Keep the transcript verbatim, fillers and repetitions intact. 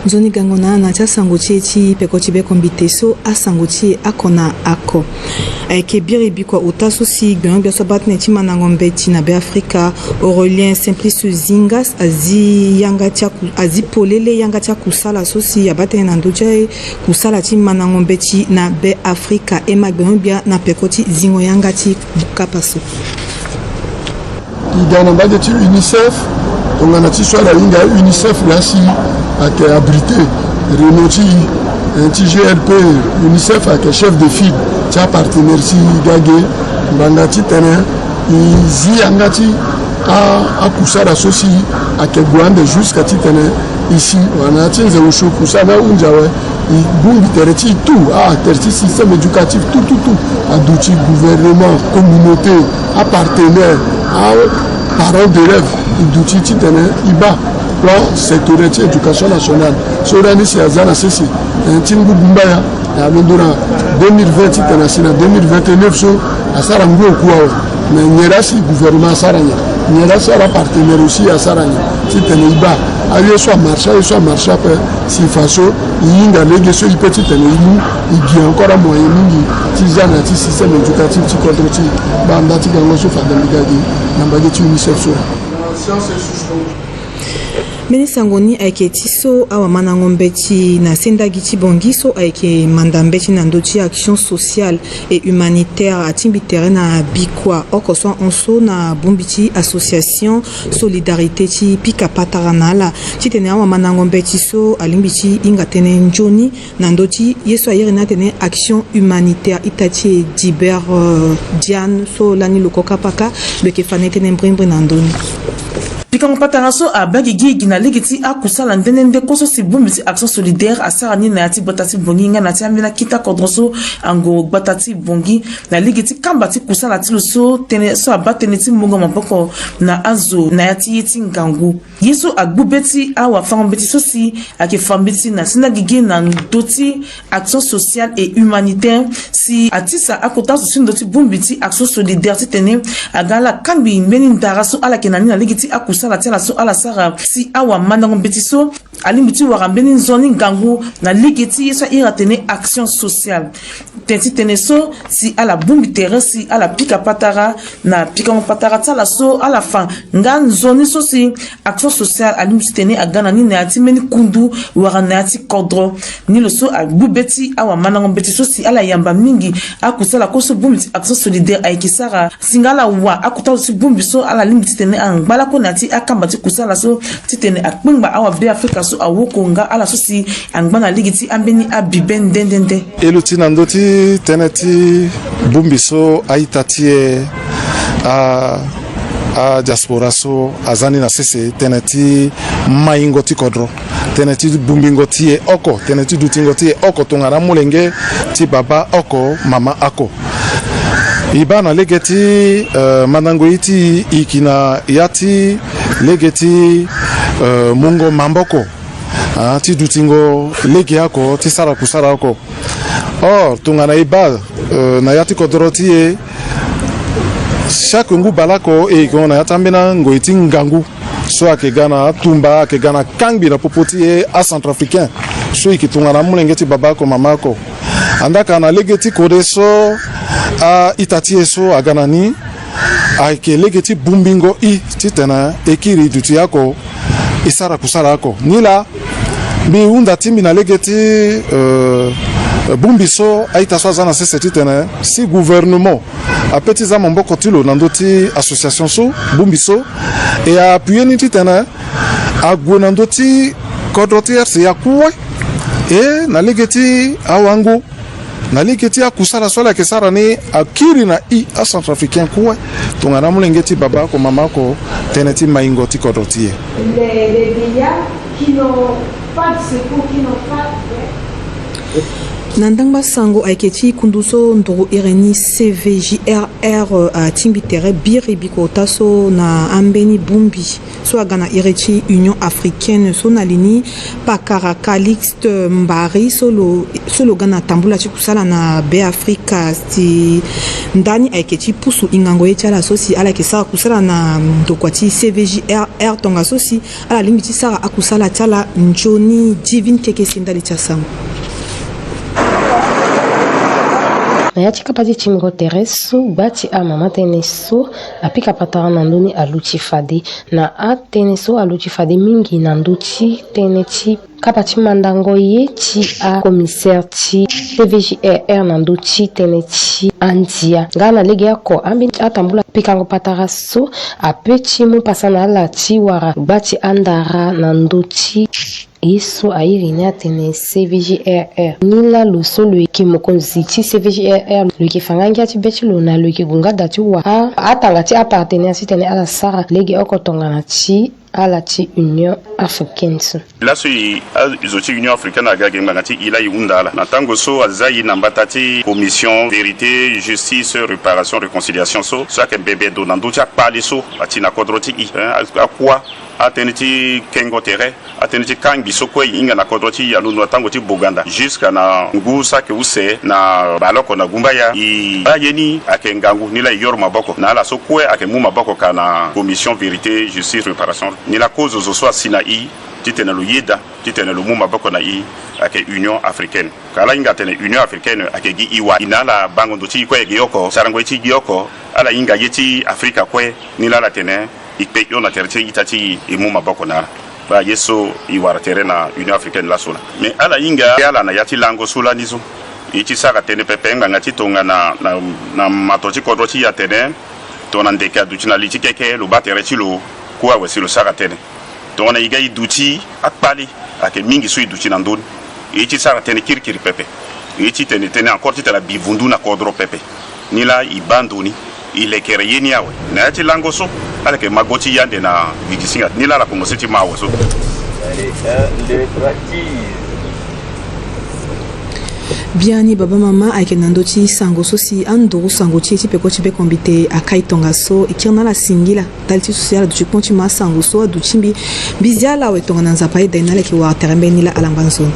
Nzoni gango na ala na ya ti asango ti e ti peko ti bekombite so, asango ti e oko na oko. Ayeke biri bikua ota so si gbenyo-gbia so abaa tënë ti mandango mbeti na Beafrika, Aurélien Simplice Zingas, azi yanga ti aku-, azi polele yanga ti akusala so si abaa tënë na ndö ti aye, kusala ti mandango mbeti na Beafrika. E ma gbenyo-gbia na peko ti zingo yanga ti kapa so. E ga na mbage ti UNICEF, tongana ti so ala hinga UNICEF laa si ayeke abrité réunion ti e, eh, ti G L P. UNICEF ayeke chef de file ti apartenaire si e ga ge ngbanga titene e zi yanga ti a, akusara so si ayeke gue ande jusqu'à titene e si wala na ya ti nze osio kusara ni ahunzi awe. E bongbi tere ti e tout, ah, tere ti système éducatif tout, tout, tout, aduti gouvernement, communauté, apartenaire, aparents d'élèves, e duti titene e baa plan sectoriel ti éducation nationale. So lani si aza na sese, eh, ti ngu gumbaya, alondo na deux mille vingt titene asi na deux mille vingt-neuf so, asara ngu oku awe. Mais nyen laa si gouvernement asara nyen? Nyen laa si ala partenaire aussi asara nyen? Titene e baa aye so amarche, aye so amarche ape, si faso e hinga lege so e peut titene e mu e gi encore amoyen mingi ti za na ya ti système éducatif ti kodro ti e. Baa nda ti gango so fade mbi ga gi na mbage ti UNICEF so. Mbeni sango ni ayeke ti so awamandango mbeti na sendagi ti Bangui so ayeke manda mbeti na ndö ti action sociale et humanitaire atingbi tere na bikua oko so ahon so na bongbi ti association Solidarité ti pika patara na ala titene awamandango mbeti so alingbi ti hinga tënë nzoni na ndö ti ye so a iri ni atene action humanitaire. Ita ti e Dibert, euh, Diane so lani lo ko kapa kâ, lo yeke fa na e tënë mbrimbri na ndö ni. Pikango patara so abaa gigi gi na lege ti akusala nde nde nde kue so si bongbi ti action solidaire asara ni na ya ti gbata ti Bangui nga na ya ti ambeni akita kodro so angoro gbata ti Bangui na lege ti kamba ti kusala ti lo so tënë so abaa tënë ti mungo maboko na azo na ya ti ye ti ngangu. Ye so agbu be ti awafango mbeti so si ayeke fa mbeti na sendagi gi na ndö ti action sociale et humanitaire si atisa akota zo ti ndö ti bongbi ti action solidaire titene aga ala kangbi mbeni ndara so ala yeke na ni na lege ti akusala ti ala so ala sara si awamandango mbeti so alingbi ti wara mbeni nzoni ngangu na lege ti ye so a iri atene action sociale. Tënë ti tënë so si ala bongbi tere si ala pika patara na pikango patara ti ala so ala fa nga nzoni so si action sociale alingbi titene aga na ni na ya ti mbeni kundu wala na ya ti kodro. Ni lo so agbu be ti awamandango mbeti so si ala yamba mingi akusala kue so bongbi ti action solidaire ayeke sara si nga ala wa akota zo ti bongbi so ala lingbi titene angba lakue na ya ti akamba ti kusala so titene akpengba awabeafrika so awoko nga ala so si angba na lege ti ambeni abibe nde nde nde. E luti na ndö ti tënë ti bongbi so a-ita ti e, a, adiaspora so aza ni na sese, tënë ti maingo ti kodro, tënë ti bongbingo ti e oko, tënë ti dutingo ti e oko tongana amolenge ti baba oko, mama oko. E baa na lege ti, eh, mandango ye ti e, e yeke na ya ti lege ti, eh, mungo maboko, ah, ti dutingo lege oko, ti sara kusara oko. Or tongana e baa, eh, na ya ti kodro ti e, chaque ngu bale oko e yeke hon na ya ti ambeni angoi ti ngangu so ayeke ga na atumba, ayeke ga na kangbi na popo ti e acentrafricain so e yeke tongana amolenge ti baba oko mama oko. Andaa ka na lege ti kode so a-ita ti e so aga na ni, ayeke lege ti bongbingo e titene e kiri e duti oko, e sara kusala oko. Nilaa mbi hunda ti mbi na lege ti, euh, bongbi so a-ita so aza na sese titene si gouvernement ape ti za maboko ti lo na ndö ti association so, bongbi so, e a appuyer ni titene ague na ndö ti kodro ti R C A kue, e na lege ti awango, na lege ti akusala so ala yeke sara ni akiri na e acentrafricain kue tongana amolenge ti baba oko mama oko, tënë ti maingo ti kodro ti e. Les, les vieillards qui n'ont pas de secours, qui n'ont pas de Na ndangba sango ayeke ti kundu so nduru iri ni C V J R R atingbi tere biri bikota so na ambeni bongbi so aga na iri ti Union Africaine so na li ni pakara Calixte Mbari so lo so lo ga na tambula ti kusala na Beafrika si ndani ayeke ti pusu hingango ye ti ala so si ala yeke sara kusala na ndokua ti C V J R R tongaso si ala lingbi ti sara akusala ti ala nzoni. Divine Kekese ndali ti asango. Na ya ti kapa ti tingo tere so gba ti amama tënë so apika patara na ndö ni aluti fade. Na atënë so aluti fade mingi na ndö ti tënë ti kapa ti mandango ye ti acommissaire ti C V J R R na ndö ti tënë ti andia. Nga na legeoko ambeni atambula pikango patara so ape ti mu pasa na ala ti wara gba ti andara na ndö ti ye so airi ni atene C V J R R. Ni laa lo so lo yeke mokonzi ti C V J R R lo yeke fa nga ngia ti be ti lo na lo yeke gue nga da ti wara atanga ti apartenance titene ala sara legeoko tongana ti ala ti Union Africaine so. Laso e, azo ti Union Africaine aga gi ngbanga ti e laa e hunda ala na tango so aza e na mbata ti commission vérité, justice, réparation, réconciliation so so ayeke bebedo na ndö ti akpale so ati na kodro ti e, eh, akuâ atënë ti kengo tere, atënë ti kangbi so kue e hinga na kodro ti e alondo na tango ti boganda jusqu'à na ngu saki use na baleoko na gumbaya. E baa ye ni ayeke ngangu ni laa e yoro maboko na ala so kue ayeke mu maboko ka na commission vérité, justice, réparation. Ni laa kozo zo so asi na e titene lo yeda titene lo mu maboko na e ayeke Union Africaine. Ka ala hinga atene Union Africaine ayeke gi e wara, e na ala bango ndo ti e kue gi oko, sarango ye ti e gi oko. Ala hinga ye ti Afrika kue ni laa ala tene e kpe hio na tere ti ita ti e, e mu maboko na ala. Baa ye so e wara tere na Union Africaine laso laa. Me ala hinga ala na ya ti lango so lani so e ti sara tënë pepe ngbanga ti tongana na, na mato ti kodro ti e atene tongana ndeke aduti na li ti keke lo baa tere ti lo kue awe si lo sara tënë. Tongana e ga e duti akpale ayeke mingi so e duti na ndö ni. E ye ti sara tënë kirikiri pepe. E ye ti tene tënë encore titene abi vundu na kodro pepe. Ni laa e baa ndo ni e lekere ye ni awe na ya ti lango so. Ala yeke ma go ti e ande na vidisinga ni laa ala komanse ti ma awe so. Biani baba mama ayeke na ndö ti sango so si anduru sango ti e ti peko ti bekombite akai tongaso e kiri na ala singila. Ndali ti so si ala duti kpon ti ma asango so aduti mbi, mbi zia ala awe tongana Nzapa ayeda e na ala yeke wara tere mbeni laa ala ngba nzoni.